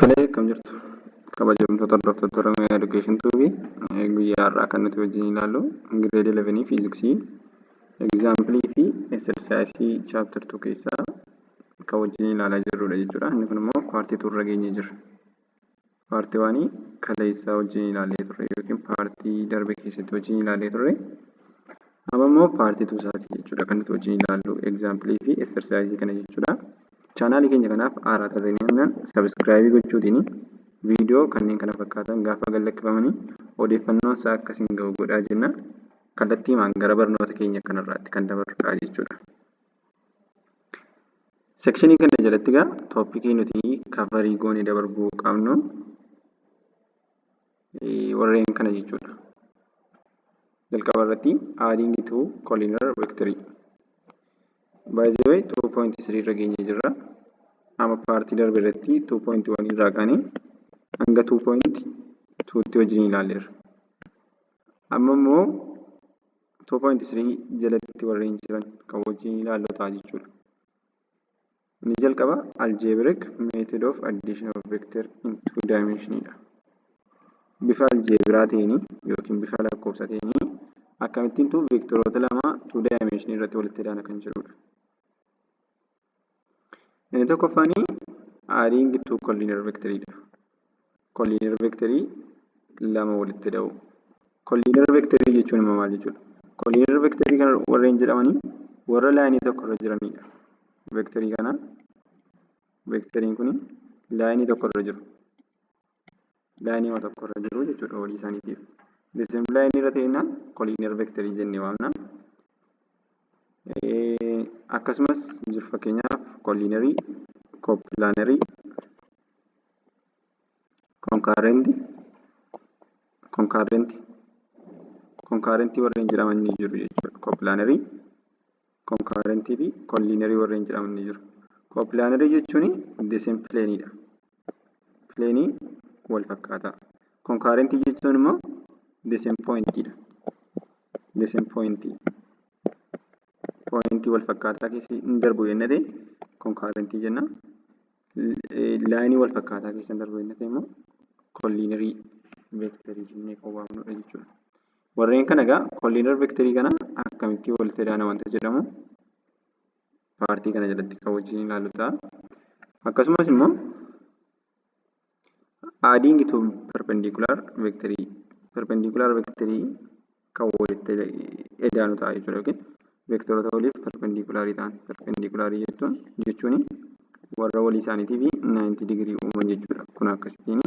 Tolee, akkam jirtu? Kabajamtoota hordoftoota Oromiyaa Education TV, guyyaa har'aa kan nuti wajjin ilaallu Grade 11 Fiiziksii Example fi Exercise Chapter 2 keessaa kan wajjin ilaalaa jirrudha jechuudha. Inni kun immoo paartii 2 irra geenyee jirra. Paartii 1 kaleessaa wajjin ilaallee turre yookiin paartii darbe keessatti wajjin ilaallee turre. Amma immoo paartii 2 isaati jechuudha kan nuti wajjin ilaallu example fi exercise kana jechuudha. Chaanaalii keenya kanaaf haaraa taatanii jennaan subscribe gochuutiin viidiyoo kanneen kana fakkaatan gaafa gad lakkifamanii odeeffannoon isaa akka isin ga'u godhaa jenna. Kallattiimaan gara barnoota keenya kanarraatti kan dabarrudha jechuudha. Sekshinii kana jalatti egaa tooppikii nuti kavarii goonee dabarbuu qabnu warreen kana jechuudha. Jalqaba irratti adding to collinear vector. By the way, 2.3 irra geenyee jirra. Amma paartii darbe irratti 2.1 irraa kaanee hanga 2.2 tti wajjin ilaalleerra. Amma immoo 2.3 jalatti warreen jiran kan wajjin ilaallu ta'a jechuudha. Inni jalqaba algebraic method of addition of vector in two dimension dha. Bifa aljeebiraa ta'een yookiin bifa lakkoofsa ta'een akkamittiintu veektoroota lama two dimension irratti walitti idaana kan jedhudha. Inni tokkoffaan adding two collinear vector dha. Collinear vector lama walitti ida'uu. Collinear vector jechuun immoo maal jechuudha? Collinear vector kan warreen jedhamanii warra laayinii tokko irra jiranidha. Vectorii kana, vectoriin kun laayinii tokko irra jiru. Laayinii tokko irra jiru jechuudha walii isaaniitiif. The same line irra ta'ennaan collinear vector jennee waamna. Akkasumas jiru fakkeenyaaf collinear, coplanar, concurrent, concurrent, concurrent warreen jedhaman ni jiru jechuudha. Coplanar, concurrent fi collinear warreen jedhaman ni jiru. Coplanar jechuun the same plane dha. Plane wal fakkaataa. Concurrent jechuun immoo the same point dha. The same point. Point wal fakkaataa keessa hin darbu jennee ta'e concurrent jenna. Laayinii wal fakkaataa keessa hin darbu jennee ta'e immoo collinear vector jennee kan waamnudha jechuudha. Warreen kana egaa collinear vector kana akkamitti walitti idaana wanta jedhamu paartii kana jalatti kan wajjin ilaallu ta'a. Akkasumas immoo adding to perpendicular vector, perpendicular vector kan walitti idaanu ta'a jechuudha yookiin vektoroota waliif perpendicularii ta'an. Perpendicularii jechuun warra walii isaaniitiif 90 digirii uuman jechuudha. Kun akkasittiin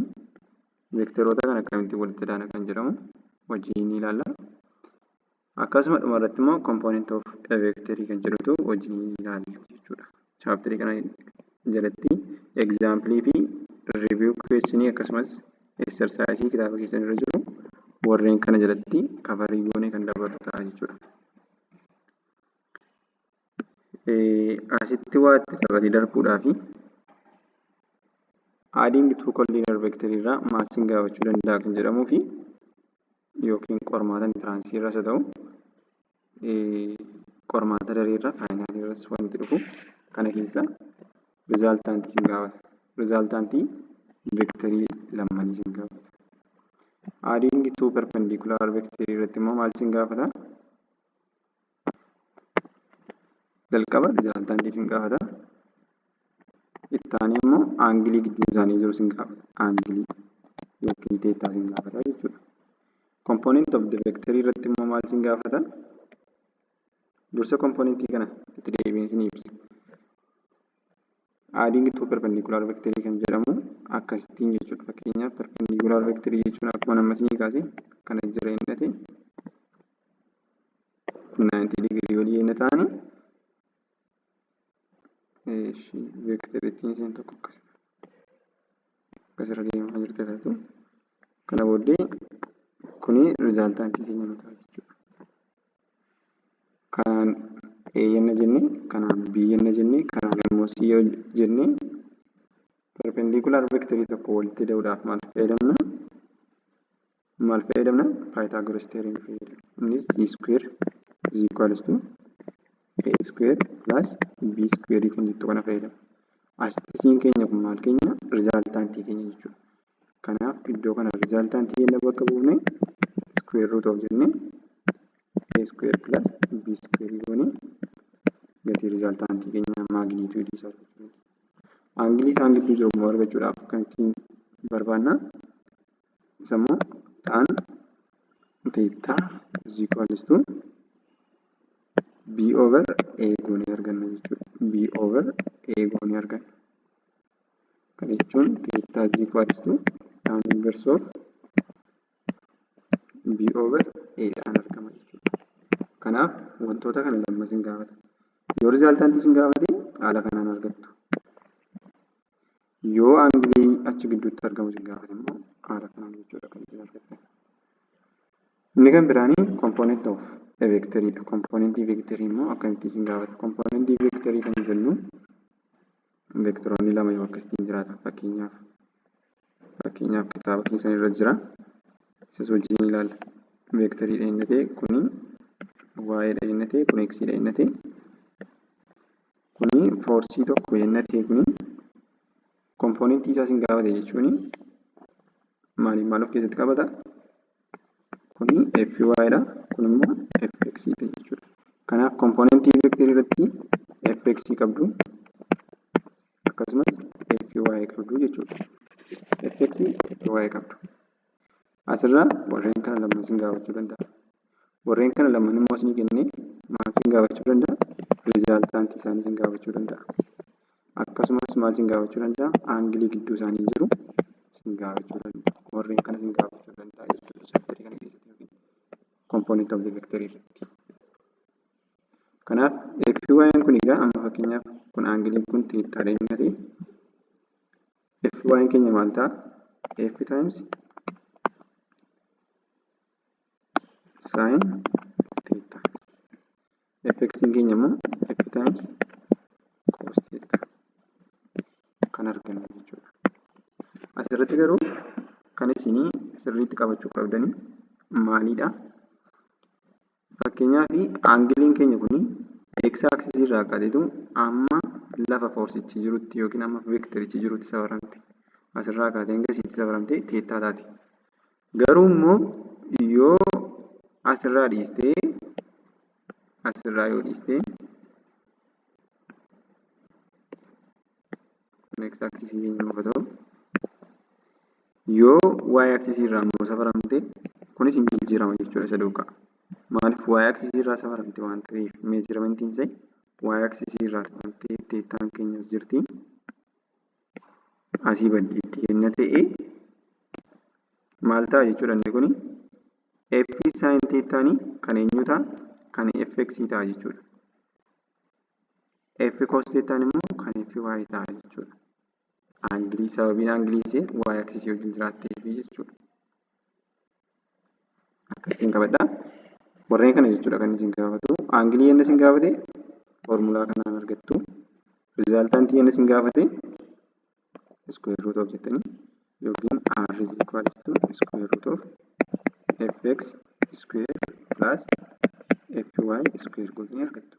vektoroota kana akkamitti walitti idaana kan jedhamu wajjin ni ilaalla. Akkasuma dhuma irratti immoo component of a vector kan jedhutu wajjin ni ilaalla jechuudha. Chaapterii kana jalatti example fi review question akkasumas exercise kitaaba keessan irra jiru warreen kana jalatti kavarii goonee kan dabarru ta'a jechuudha. Asitti waa itti dabalee darbuudhaafi adding two collinear vector irraa maal sin gaafachuu danda'a kan jedhamuu fi yookiin qormaata intiraansii irras haa ta'u qormaata daree irra faayinaalii irras wanti dhufu kana keessa rizaaltaantii sin gaafata. Rizaaltaantii vektarii lammanii sin gaafata. Adding two perpendicular vector irratti immoo maal sin gaafata? Jalqaba rizaaltaantii sin gaafata. Itti aanee immoo aangilii gidduu isaanii jiru sin gaafata. Aangilii yookiin teettaa sin gaafata jechuudha. Component of the vector irratti immoo maal sin gaafata? Dursa componentii kana itti deebiin sin ibsa. Adding two perpendicular vector kan jedhamu akkasittiin jechuudha. Fakkeenyaaf perpendicular vector jechuun akkuma nama isinii kaase kana jira inni ta'e 90 digirii olii inni ta'ani vectorittiin isheen tokko akkasirra deemaa jirti taatu. Kana booddee kuni rizaaltaantii keenya nu ta'a jechuudha. Kanaan A yenna jenne, kanaan B yenna jenne, kanaan immoo C jenne perpendicular vectorii tokko walitti ida'uudhaaf maal fayyadamna? Maal fayyadamna? Pythagoras theorem fayyadamna. Innis C square is equals to A square plus B square kan jettu kana fayyadamna. Asitti C'n keenya kun maal keenya? resultantii keenya jechuudha. Kanaaf iddoo kana resultantii keenya bakka buufne square root of jennee A square plus B square goonee gatii resultantii keenya magnitude isaa argachuu dandeenya. Aangilii isaan gidduu jiru immoo argachuudhaaf kan ittiin barbaanna. Isa immoo tan theta is equals to B over A goonee arganna jechuudha. B over A goonee arganna. Kana jechuun theta is equals to tan inverse of B over A dhaan argama jechuudha. Kanaaf wantoota kana lama isin gaafata. Yoo resultantii isin gaafate haala kanaan argattu. Yoo aangilii achi gidduutti argamu isin gaafate immoo haala kanaan jechuudha kan isin argattan. Inni kan biraanii component of a vectoridha. Componentii vectorii immoo akkamitti isin gaafata? Componentii vectorii kan jennu vectoroonni lama yoo akkasitti jiraatan fakkeenyaaf kitaaba keessan irra jira. Isas wajjin ilaalla. Vectoriidha inni ta'e kuni y dha inni ta'e kun x dha inni ta'e kuni forcii tokko inni ta'e kuni componentii isaa isin gaafate jechuun maaliif maal of keessatti qabata? Kuni fy dha, kun immoo fx dha jechuudha. Kanaaf componentii vectorii irratti fx qabdu akkasumas fy qabdu jechuudha. Fx fy qabdu. Asirraa warreen kana lamaan isin gaafachuu danda'a. Warreen kana lamaan immoo isinii kennee maal isin gaafachuu danda'a? Resultantii isaanii isin gaafachuu danda'a. Akkasumas maal isin gaafachuu danda'a? Aangilii gidduu isaanii jiru isin gaafachuu danda'a. Warreen kana isin gaafachuu danda'a jechuudha chapterii kana keessatti yookiin component of the vector irratti. Kanaaf FY'n kun egaa amma fakkeenyaaf kun aangiliin kun thetaadha inni ta'e FY'n keenya maal ta'a? F times sin theta. Fx'n keenya immoo F times cos theta kan argannu jechuudha. Asirratti garuu kan isinii sirriitti qabachuu qabdanii maalidha? Fakkeenyaaf aangiliin keenya kun x axis irraa kaateetu amma lafa forcichi jirutti yookiin amma vectorichi jirutti safaramte. Asirraa kaatee hanga asitti safaramte theta taati. Garuu immoo yoo asirraa dhiistee asirraa yoo dhiistee kun x axis keenya qofa ta'u yoo y axis irraa immoo safaramte kunis hin jijjiirama jechuudha isa duukaa. Maaliif y axis irraa safaramte waan ta'eef measurementiin ishee y axis irraa waan ta'eef thetaan keenyas jirti. Asii baddeetti yenna ta'e maal ta'a jechuudha inni kuni f sin thetaanii kan eenyu ta'a? Kan fx ta'a jechuudha. F cos thetaan immoo kan fy ta'a jechuudha. Aangilii sababiin aangilii ishee y axis wajjin jiraatteefi jechuudha. Akkasitiin qabadhaa. Warreen kana jechuudha kan isin gaafatu. Aangilii yenna isin gaafate foormulaa kanaan argattu. Resultantii yenna isin gaafate square root of jettanii yookiin r is equals to square root of fx square plus fy square gootanii argattu.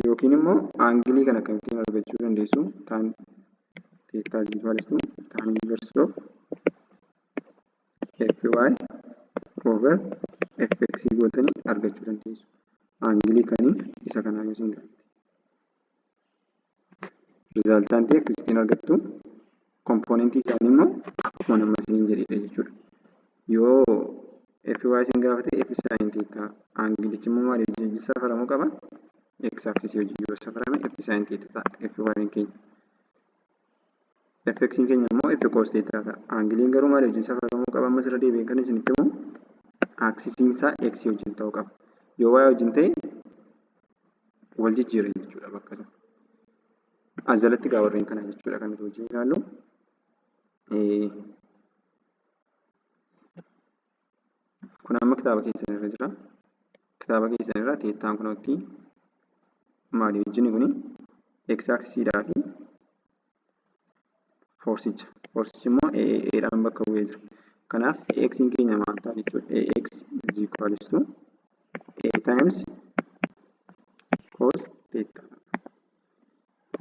Yookiin immoo aangilii kana akkamittiin argachuu dandeessu? Tan theta is equals to tan inverse of fy over fx gootanii argachuu dandeessu. Aangilii kanii isa kanaa yoo isin gaafate. Resultantii akkasittiin argattu. Componentii isaanii immoo akkuma nama isiniin jedhedha jechuudha. Yoo fy isin gaafate f sin theta aangilichi immoo maal wajjin safaramuu qaba? X axis wajjin yoo safarame f sin theta ta'a fy keenya. Fx keenya immoo f cos theta ta'a. Aangiliin garuu maal wajjin safaramuu qaba? Ammas irra deebi'ee kan isinitti himu axisiin isaa x wajjin ta'uu qaba. Yoo y wajjin ta'e wal jijjiira jechuudha bakka sana. As jalatti egaa warreen kana jechuudha kan nuti wajjin ilaallu. Kun amma kitaaba keessan irra jira. Kitaaba keessan irra thetaan kunootti maali wajjin kuni x axisiidhaa fi forcicha. Forcichi immoo A dhaan bakka bu'ee jira. Kanaaf x keenya maal ta'a jechuudha? Ax is equals to A times cos theta.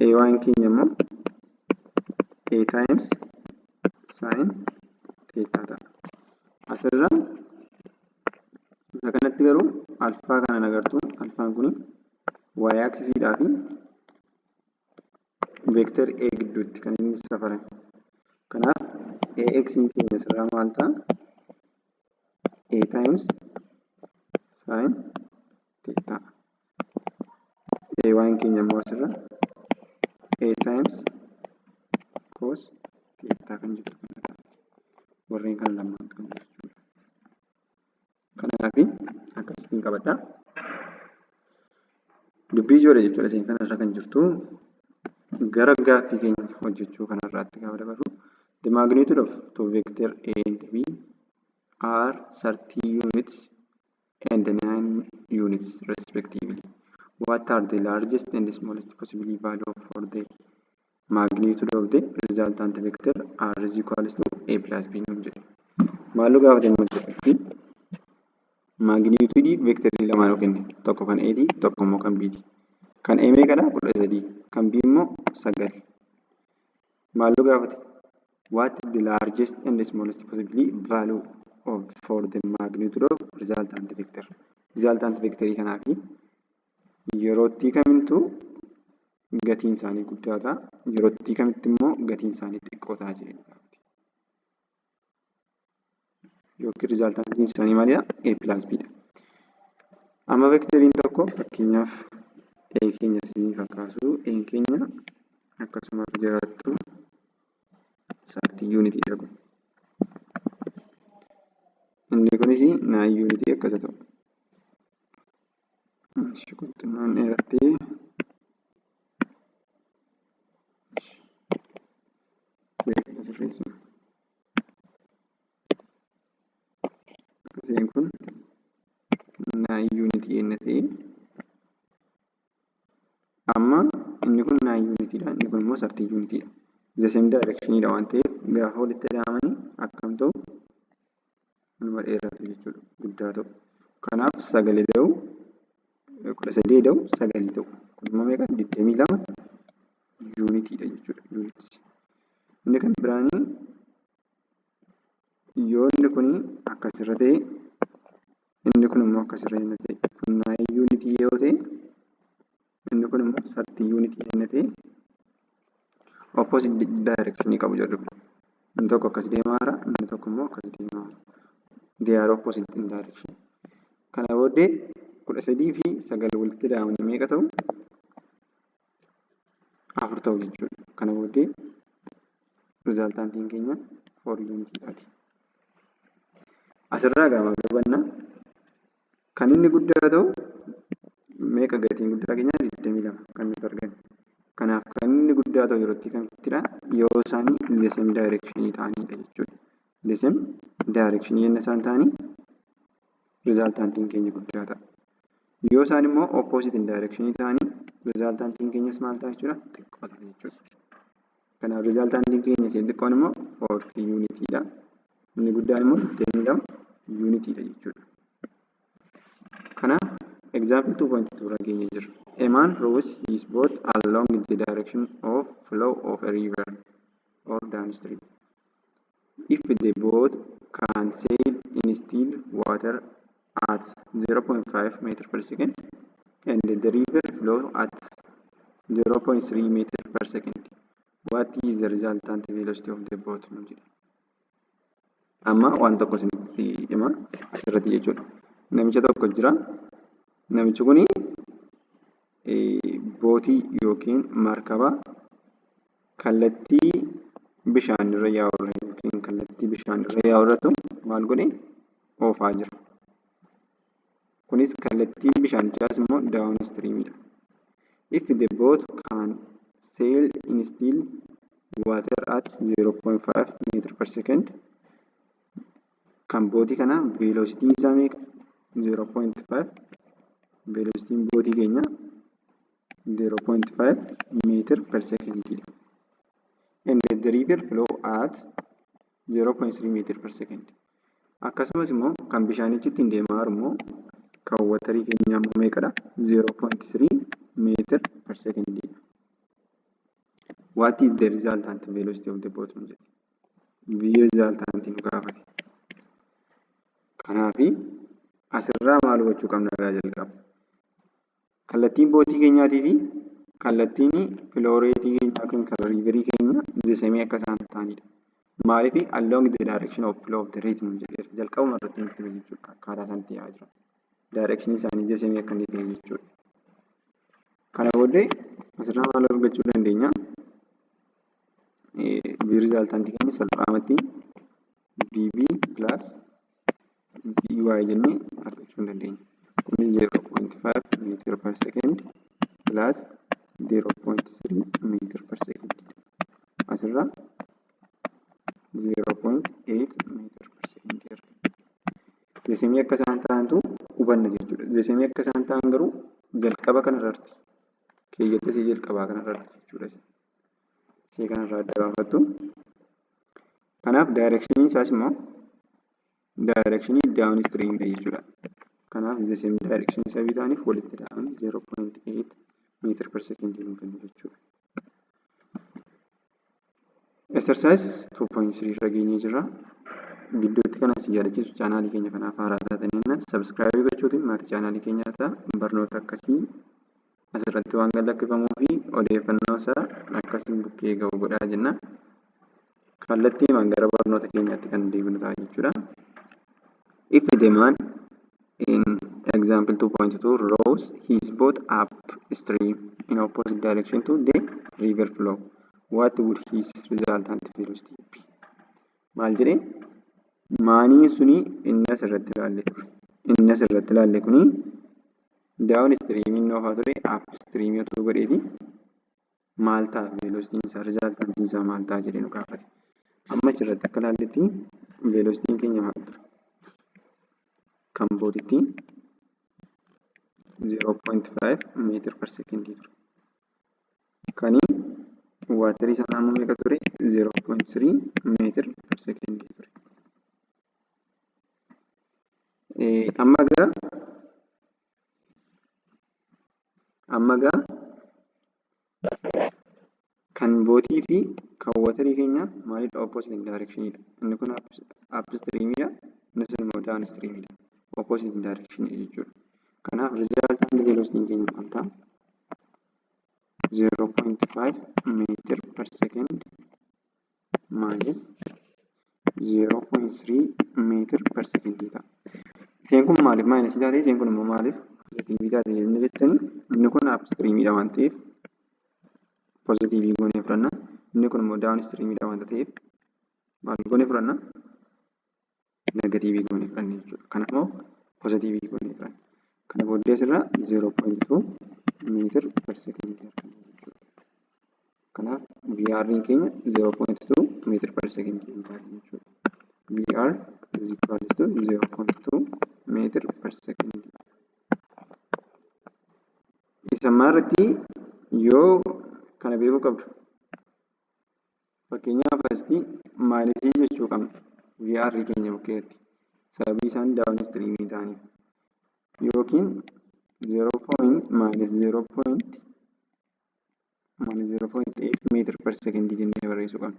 AY keenya immoo A times sin theta ta'a. Asirra isa kanatti garuu alfaa kana agartu. Alfaan kun y axisiidhaa fi vector A gidduutti kan inni safarame. Kanaaf AX keenya asirraa maal ta'a? A times sin theta. AY keenya immoo asirra A times cos theta kan jettu kana ta'a. Warreen kana lamaan qabna jechuudha. Kanaafi akkasittiin qabadhaa. Dubbii ijoodha jechuudha isheen kanarra kan jirtu. Gara gaaffii keenya hojjechuu kanarraatti gaafa dabarru, the magnitude of two vector A and B are 30 units and 9 units respectively. What are the largest and smallest possible value for the magnitude of the resultant vector R is equals to A plus B nuun jedhe. Maallu gaafate amma jedhutti magnitude vectorii lamaan yoo kenne, tokko kan A ti, tokko immoo kan B ti. Kan A meeqadha? 13. Kan B immoo 9. Maallu gaafate? What is the largest and smallest possible value of for the magnitude of resultant vector? Resultant vectorii kanaafi yerootti kamittuu gatiin isaanii guddaa ta'a, yerootti kamitti immoo gatiin isaanii xiqqoo ta'a jedhee gaafate. Yookiin resultantiin isaanii maalidha? A plus B dha. Amma vectoriin tokko, fakkeenyaaf A keenya isinii fakkaasu, A keenya akkasuma jiraattu 30 unitiidha kun. Inni kunis 9 unitii akkasa ta'u. Ishi kun xinnoon dheerattee beekna sirreessina. Isheen kun 9 unitii yenna ta'e, amma inni kun 9 unitiidha, inni kun immoo 30 unitiidha. The same directionidha waan ta'eef gaafa walitti dha'amanii akkam ta'u? Numa dheeratu jechuudha, guddaa ta'u. Kanaaf sagalee ta'u, 13 ta'u, sagalii ta'u. Kun immoo meeqa? 22 unitiidha jechuudha. Units. Inni kan biraanii yoo inni kun akkasirra ta'e, inni kun immoo akkasirra yenna ta'e, kun 9 unitii yoo ta'e, inni kun immoo 30 unitii yenna ta'e, opposite direction qabu jarri kun. Inni tokko akkas deemaa jira, inni tokko immoo akkas deemaa jira. They are opposite in direction. Kana booddee 13 fi 9 walitti dha'amanii meeqa ta'u? 4 ta'u jechuudha. Kana booddee resultantiin keenya 4 unitiidhaati. Asirraa gaafa hubanna kan inni guddaa ta'u meeqa? Gatiin guddaa keenya 22 kan nuti arganne. Kanaaf kan inni guddaa ta'u yerootti kamittidha? Yoo isaan the same direction ta'anidha jechuudha. The same direction yenna isaan ta'anii resultantiin keenya guddaa ta'a. Yoo isaan immoo opposite in direction ta'anii resultantiin keenyas maal ta'a jechuudha? Xiqqoo ta'a jechuudha. Kanaaf resultantiin keenya isheen xiqqoon immoo 40 unitiidha. Inni guddaan immoo 22 unitiidha jechuudha. Kanaaf example 2.2 irra geenye jira. A man rows his boat along the direction of flow of a river or downstream. If the boat can sail in still water at 0.5 meter per second and the river flow at 0.3 meter per second, what is the resultant velocity of the boat? Nu jedhe. Amma waan tokko isinitti hima asirratti jechuudha. Namicha tokko jira. Namichi kuni bootii yookiin markaba kallattii bishaan irra yaa'u yookiin kallattii bishaan irra yaa'u irrattu maal godhe? Oofaa jira. Kunis kallattiin bishaanichaas immoo downstreamidha. If the boat can sail in still water at 0.5 meter per second, kan bootii kana velocity isaa meeqa? 0.5. Velocity bootii keenya 0.5 meter per second dha. And the river flow at 0.3 meter per second. Akkasumas immoo kan bishaanichi ittiin deemaa jiru immoo kan waterii keenyaa immoo meeqadha? 0.3 meter per second dha. What is the resultant velocity of the boat nu jedhe. V resultant nu gaafate. Kanaafi asirraa maal hubachuu qabna egaa jalqaba? Kallattiin boatii keenyaatii fi kallattiin flow rateii keenyaa yookiin kan riverii keenya the same akka isaan ta'anidha. Maaliif along the direction of flow of the rate nu jedheera. Jalqabuma irratti nutti hime jechuudha. Akkaataa isaan itti yaa'aa jiran. Direction isaanii the same akka inni ta'e jechuudha. Kana booddee asirraa maal argachuu dandeenya? V resultant keenya salphaamatti VB plus VY jennee argachuu ni dandeenya. Kunis 0.5 meter per second plus 0.3 meter per second. Asirraa 0.8 meter per second arganna. The same akka isaan ta'antu hubanna jechuudha. The same akka isaan ta'an garuu jalqaba kanarratti keeyyata isee jalqabaa kanarratti jechuudha. Isee kanarraa adda baafattu. Kanaaf directioniin isaas immoo directionii downstreamidha jechuudha. Kanaaf the same direction sababii ta'aniif walitti dha'anii 0.8 meter per second nuu kennu jechuudha. Exercise 2.3 irra geenyee jirra. Gidduutti kan isin yaadachiisu channelii keenya kanaaf haaraa taatanii subscribe gochuutiin maatii channelii keenyaa ta'a. Barnoota akkasii asirratti waan gad lakkifamuu fi odeeffannoo isaa akkasiin bukkee ga'u godhaa jenna. Kallattiimaan gara barnoota keenyaatti kan deebinu ta'a jechuudha. If the man in example 2.2 rows his boat upstream in opposite direction to the river flow, what would his resultant velocity be? Maal jedhee manii suni inni asirratti ilaalle ture. Inni asirratti ilaalle kuni downstream inni oofaa ture upstream otoo godheeti maal ta'a velocityn isaa resultantiin isaa maal ta'a jedhee nu gaafate. Amma achirratti akka ilaalletti velocityn keenya maal ture? Kan boatitti 0.5 meter per second ture. Kani waterii sanaa immoo meeqa ture? 0.3 meter per second ture. Amma egaa kan boatii fi kan waterii keenya maalidha? Opposite directionidha. Inni kun upstreamidha. Inni sun immoo downstreamidha. Opposite direction jechuudha. Kanaaf resultant velocity keenya maal ta'a? 0.5 meter per second minus 0.3 meter per second ta'a. Isheen kun maaliif minus taate? Isheen kun immoo maaliif positive taate jennee jettanii inni kun upstreamidha waan ta'eef positive goonee fudhanna. Inni kun immoo downstreamidha waan ta'eef maal goonee fudhanna? Negative goonee fudhanna jechuudha. Kana immoo positive goonee fudhanna. Kana booddee asirraa 0.2 meter per second arganna jechuudha. Kanaaf VR keenya 0.2 meter per second ta'a jechuudha. VR is equal to 0.2 meter per second. Isa ammaa yoo kana beekuu qabdu. Fakkeenyaaf asitti minusii jechuu qabna VR keenya bukkeetti. Sababii isaan downstreamii ta'aniif. Yookiin 0 minus 0 minus 0.8 meter per second jennee barreessuu qabna.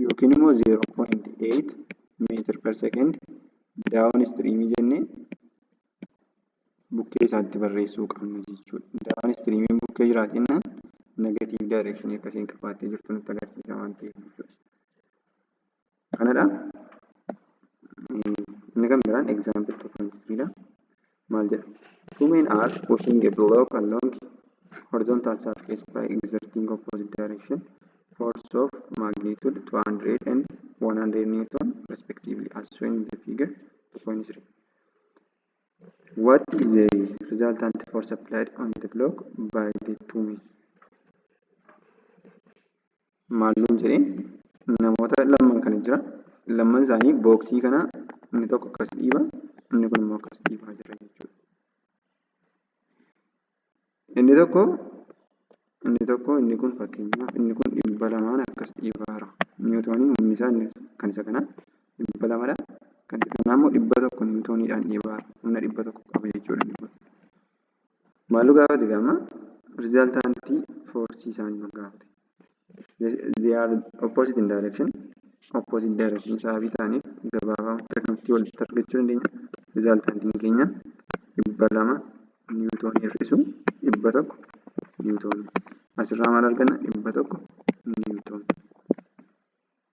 Yookiin immoo 0.8 meter per second downstreamii jennee bukkee isaatti barreessuu qabna jechuudha. Downstreamiin bukkee jiraatinnaan negative directionii akkasiin qabaattee jirtu nutti agarsiisa waan ta'eef jechuudha. Kanadha. Inni kan biraan example 2.3 dha. Maal jedha? Two men are pushing a block along horizontal surface by exerting opposite direction force of magnitude 200 and 100 Newton respectively, as shown in the figure 2.3. What is the resultant force applied on the block by the two men? Maal nuun jedhee namoota lamman kana jira. Lamman isaanii boxii kana inni tokko akkas dhiiba, inni kun immoo akkas dhiibaa jira jechuudha. Inni tokko inni kun fakkeenyaaf inni kun 200n akkas dhiibaa jira. Newtonii humni isaa kan isa kanaa 200dha. Kan isa kanaa immoo 100 newtoniidhaan dhiibaa jira. Humna 100 qaba jechuudha inni kun. Maal nu gaafate gaama? Resultantii forceii isaanii nu gaafate. They are opposite in direction. Opposite direction sababii ta'aniif gabaabumatti akkamitti walitti argachuu dandeenya? Resultantiin keenya 200 niwutoonii hir'isu 100 niwutoonii. Asirraa maal arganna? 100 niwutoonii.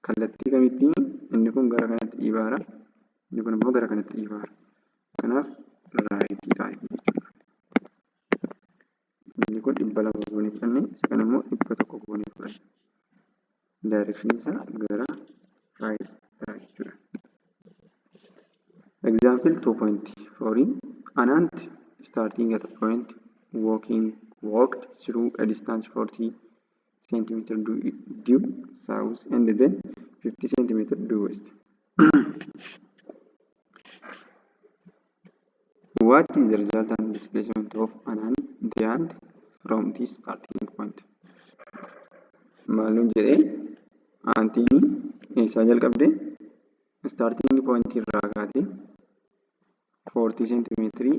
Kallattii kamittiin inni kun gara kanatti dhiibaara, inni kun immoo gara kanatti dhiibaara. Kanaaf rightii ta'a jechuudha. Inni kun 200 goonee fudhanne, isa kana immoo 100 goonee fudhanne. Direction isaa gara right ta'a jechuudha. Example 2.4. An ant starting at a point walked through a distance 40 centimeter due south and then 50 centimeter due west. What is the resultant displacement of the ant from this starting point? Maal nuun jedhee, antiin eessaa jalqabde? Starting point irraa kaatee 40 centimeetirii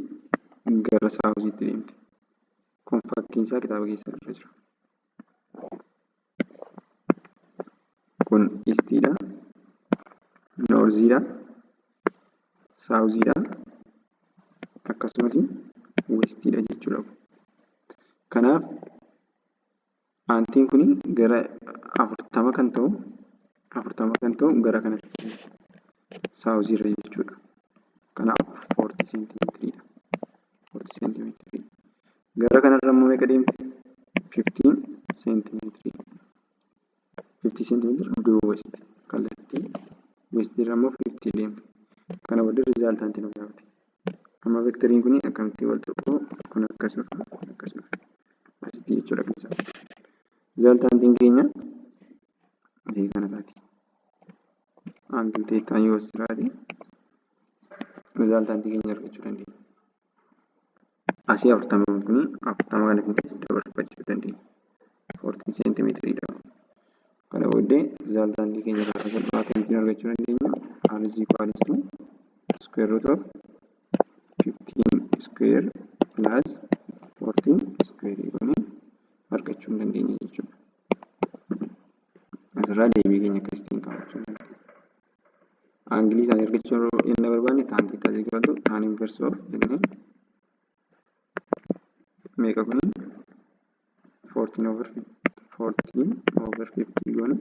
gara southiitti deemte. Kun fakkiin isaa kitaaba keessa irra jira. Kun eastiidha, northiidha, southiidha, akkasumas westiidha jechuudha. Kanaaf antiin kun gara 40 kan ta'u, 40 kan ta'u gara kanatti southiirra jechuudha. Kanaaf 40 centimeetiriidha. 40 centimeetirii. Gara kanarra immoo meeqa deemte? 15 centimeetirii. 50 centimeetira due west. Kallattii westiirra immoo 50 deemte. Kana booddee resultantii nu gaafate. Amma vectoriin kun akkamitti wal tuqu? Kun akkas dhufa, kun akkas dhufa. Asitti jechuudha kan isaa. Resultantiin keenya asii kana taati. Angle thetaan yoo as jiraate resultantii keenya argachuu dandeenya. Asii 40 kuni 40 kana keessa dabarfachuu dandeenya. 40 centimeetiriidha. Kana booddee resultantii keenya karaa salphaa akkamittiin argachuu dandeenya? R is equal to square root of 15 square plus 14 square goonee argachuu hin dandeenya jechuudha. Asirraa deebii keenya akkasitiin kaa'achuu dandeenya. Angleii isaanii argachuu yoo barbaanne, tan theta is equal to tan inverse of jennee, meeqa kuni, 14 over 14 over 50 goone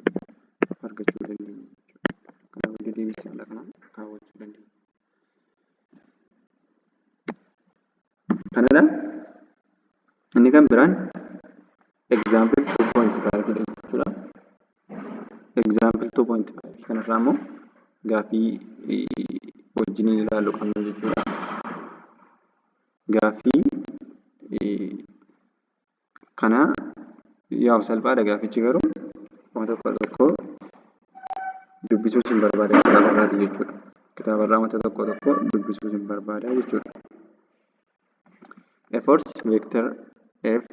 argachuu dandeenya jechuudha. Kana booddee deebii haala kanaan kaawwachuu dandeenya. Kanadha. Inni kan biraan example 2.5 dha jechuudha. Example 2.5 kanarraa immoo gaaffii wajjiniin ilaallu qabna jechuudha. Gaaffii kana yaa'u salphaadha, gaaffichi garuu waan tokko tokko dubbisuus hin barbaada kitaabarraati jechuudha. Kitaabarraa wanta tokko tokko dubbisuus hin barbaada jechuudha. A force vector F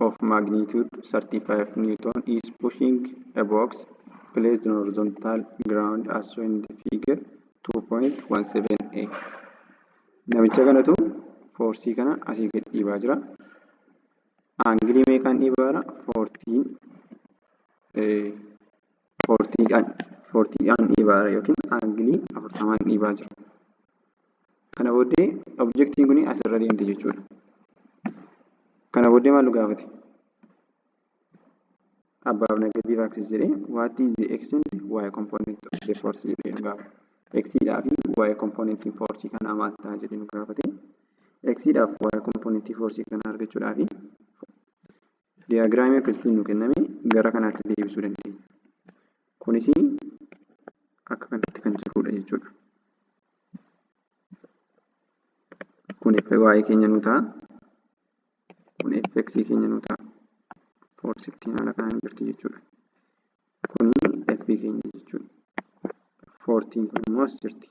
of magnitude 35 Newton is pushing a box placed on horizontal ground as shown in the figure 2.17a. Namicha kanatu forceii kana asii gad dhiibaa jira. Angleii meeqaan dhiibaa jira? 40dhaan dhiibaa jira yookiin angleii 40n dhiibaa jira. Kana booddee objectiin kun asirra deemte jechuudha. Kana booddee maal nu gaafate? Above negative axis jedhee, what is the x and y component of the force jedhee nu gaafate. X dhaa fi y component force kanaa maal ta'a jedhee nu gaafate. X dhaaf y component force kanaa argachuudhaaf diagramii akkasitiin nu kenname gara kanaatti deebisuu dandeenya. Kunis akka kanatti kan jirudha jechuudha. Kun fy keenya nu ta'a. Kun fx keenya nu ta'a. Forcettiin haala kanaan jirti jechuudha. Kuni f keenya jechuudha. Forceiin kun immoo as jirti.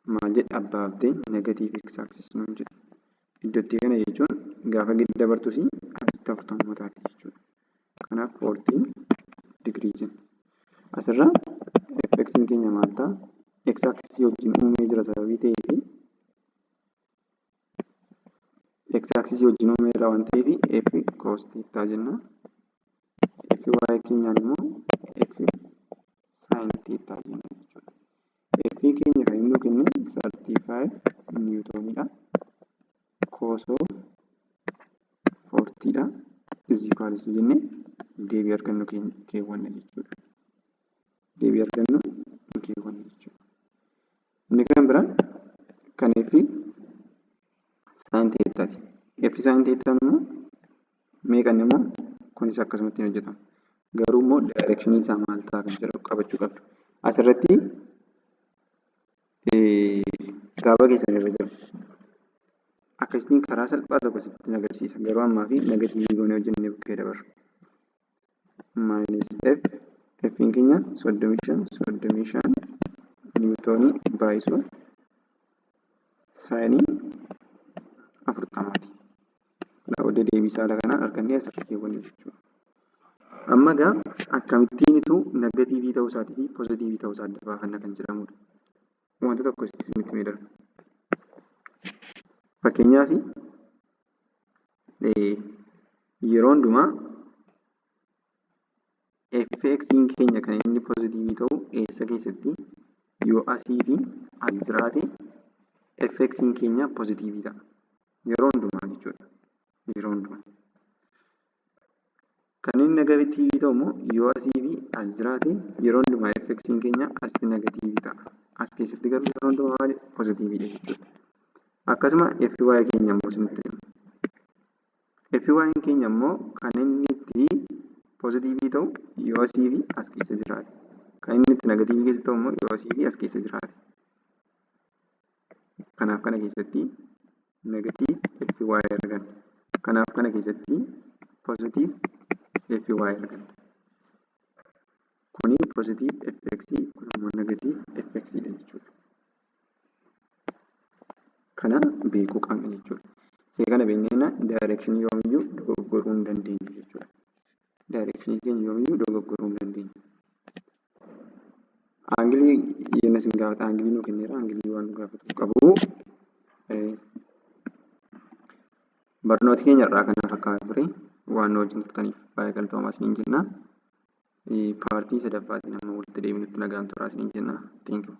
Maal jedhe? Above the negative x axis nuun jedhe. Iddootti kana jechuun gaafa gadi dabartus asitti 40 taati jechuudha. Kanaaf 40 digirii jenna. Asirraa fx keenya maal ta'a? X axis wajjin uumee jira sababii ta'eefi, x axis wajjin uumeera waan ta'eef, f cos theta jenna. F Fy keenyaan immoo F sin theta jenna jechuudha. F keenya kan inni nuu kenne 35 newtonidha. Cos of 40 dha. Is equals to jennee deebii argannu keewwanna jechuudha. Deebii argannu keewwanna jechuudha. Inni kan biraan kan F sin thetaati. F sin thetaan immoo meeqan immoo kunis akkasumatti hin hojjetama. Garuu immoo directionii isaa maal ta'a kan jedhu qabachuu qabdu. Asirratti kitaaba keessan irra jira. Akkasitiin karaa salphaa tokko sitti agarsiisa. Garuu ammaa fi negatiivii goonee hojjennee bukkee dabarra. Minus F, F'n keenya 35 35 newtonii baay'isuu sineii 40ti. Kana booddee deebii isaa haala kanaan argannee asirra keewwanna jechuudha. Amma egaa akkamittiinitu negatiivii ta'uu isaatii fi poozitiivii ta'uu isaa adda baafanna kan jedhamudha. Wanta tokko isinitti himee darba. Fakkeenyaaf, yeroo hundumaa fx keenya kan inni poozitiivii ta'u eessa keessatti? Yoo asii fi as jiraate, fx keenya poozitiivii ta'a. Yeroo hundumaa jechuudha. Yeroo hundumaa. Kan inni negatiivii ta'u immoo yoo asii fi as jiraate, yeroo hundumaa fx keenya asitti negatiivii ta'a. As keessatti garuu yeroo hundumaa maali? Poozitiiviidha jechuudha. Akkasuma fy keenya immoo isinitti hima. Fy keenya immoo kan inni itti poozitiivii ta'u yoo asii fi as keessa jiraate. Kan inni itti negatiivii keessa ta'u immoo yoo asii fi as keessa jiraate. Kanaaf kana keessatti negative fy arganna. Kanaaf kana keessatti positive fy arganna. Kuni positive fx, kun immoo negative fx dha jechuudha. Kana beekuu qabna jechuudha. Isee kana beeknee directionii yoomiyyuu dogoggoruu hin dandeenyu jechuudha. Directionii keenya yoomiyyuu dogoggoruu hin dandeenyu. Angleii yenna isin gaafata, angleii nuu kenneera, angleii waan nu gaafatu qabu. Barnooti keenya irraa kana fakkaata ture. Waan nu wajjin turtaniif baay'ee galatoomaa isiniin jenna. Partii sadaffaatiin amma walitti deebinutti nagaan turaa isiniin jenna. Thank you.